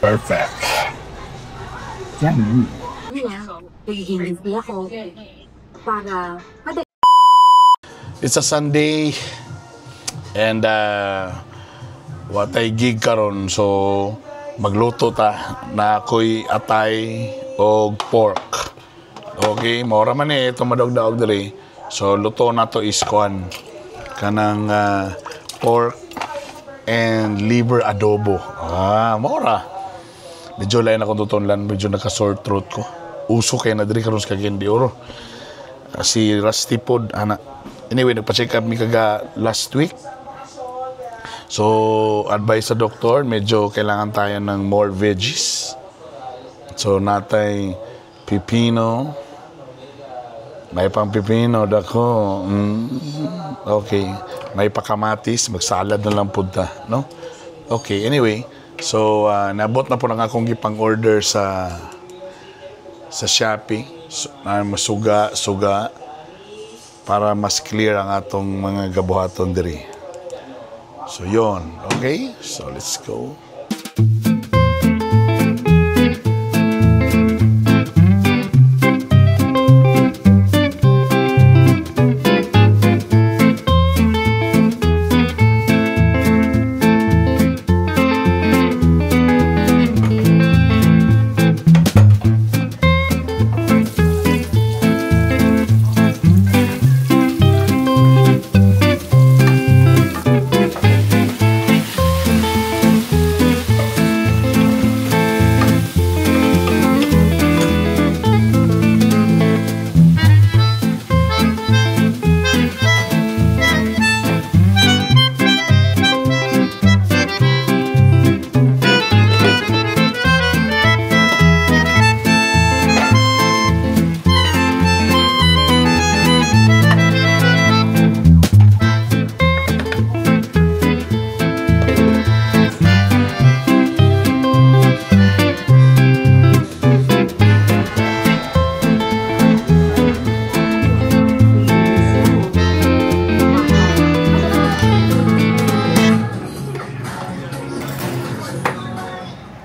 Perfect. Yan. Nagiging busy ako para It's a Sunday and watay gig karon, so magluto ta na ako'y atay og pork. Okay, mora man eh ito madog-daog diri. So luto na to is kuan kanang pork and liver adobo. Ah, mora. Medyo lain akong tutunlan, medyo naka sore throat ko. Uso kay na diri karon sa Cagayan de Oro. Si Rusty pod ana. Anyway, nagpa-check up mi kaga last week. So, advice sa doktor, medyo kailangan tayo ng more veggies. So, natay pipino. May pang pipino, dako. Okay. May pakamatis, magsalad na lang pud ta, no? Okay, anyway. So, nabot na po ng akong gipang order sa Shopee. So, masuga, suga para mas clear ang atong mga gabuhaton diri. So, yon. Okay? So, let's go.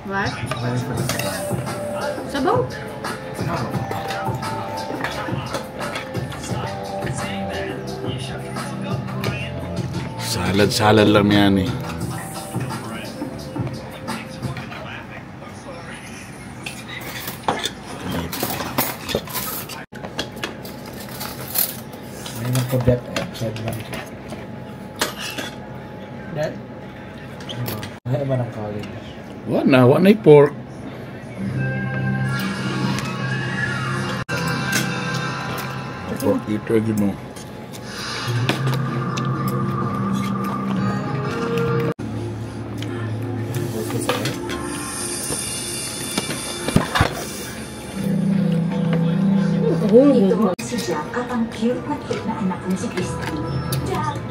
What? Sabaw? Salad-salad lang yan eh. May nagpa-bet eh. Said lang. That? Ay, iba ng college. Wala na, wala na pork. Pork eater, yun mo. Ito si Jack at ang cute na cute na anak kong si Christine. Jack!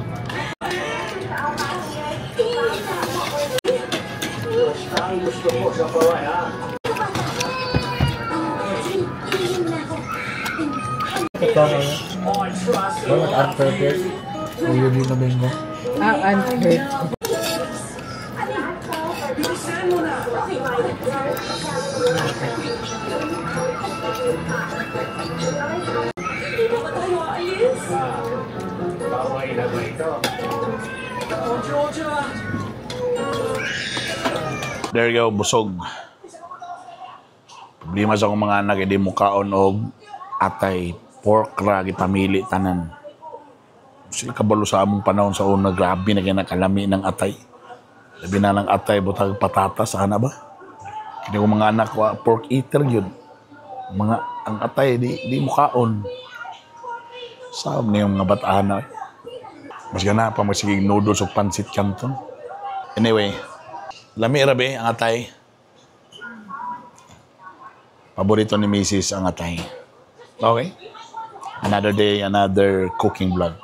Ito na yun. Wala mag-unpurpose. O yun yung Domingo. Ah, unhurt. There you go, busog. Problema sa akong mga anak, hindi mo kaon og atay, pork ra, gipamili tanan. Sila kabalo sa among panahon sa una, grabe na kinakalami ng atay. Labi na ng atay, butag patatas, ana ba? Kini ko mga anak, wa, pork eater yun. Mga, ang atay, di mo kaon. Saan na yung mga bataan na. Mas gana pa magsigig noodles o pansit canton. Anyway, lami rabe ang atay. Paborito ni Mrs. ang atay. Okay? Another day, another cooking vlog.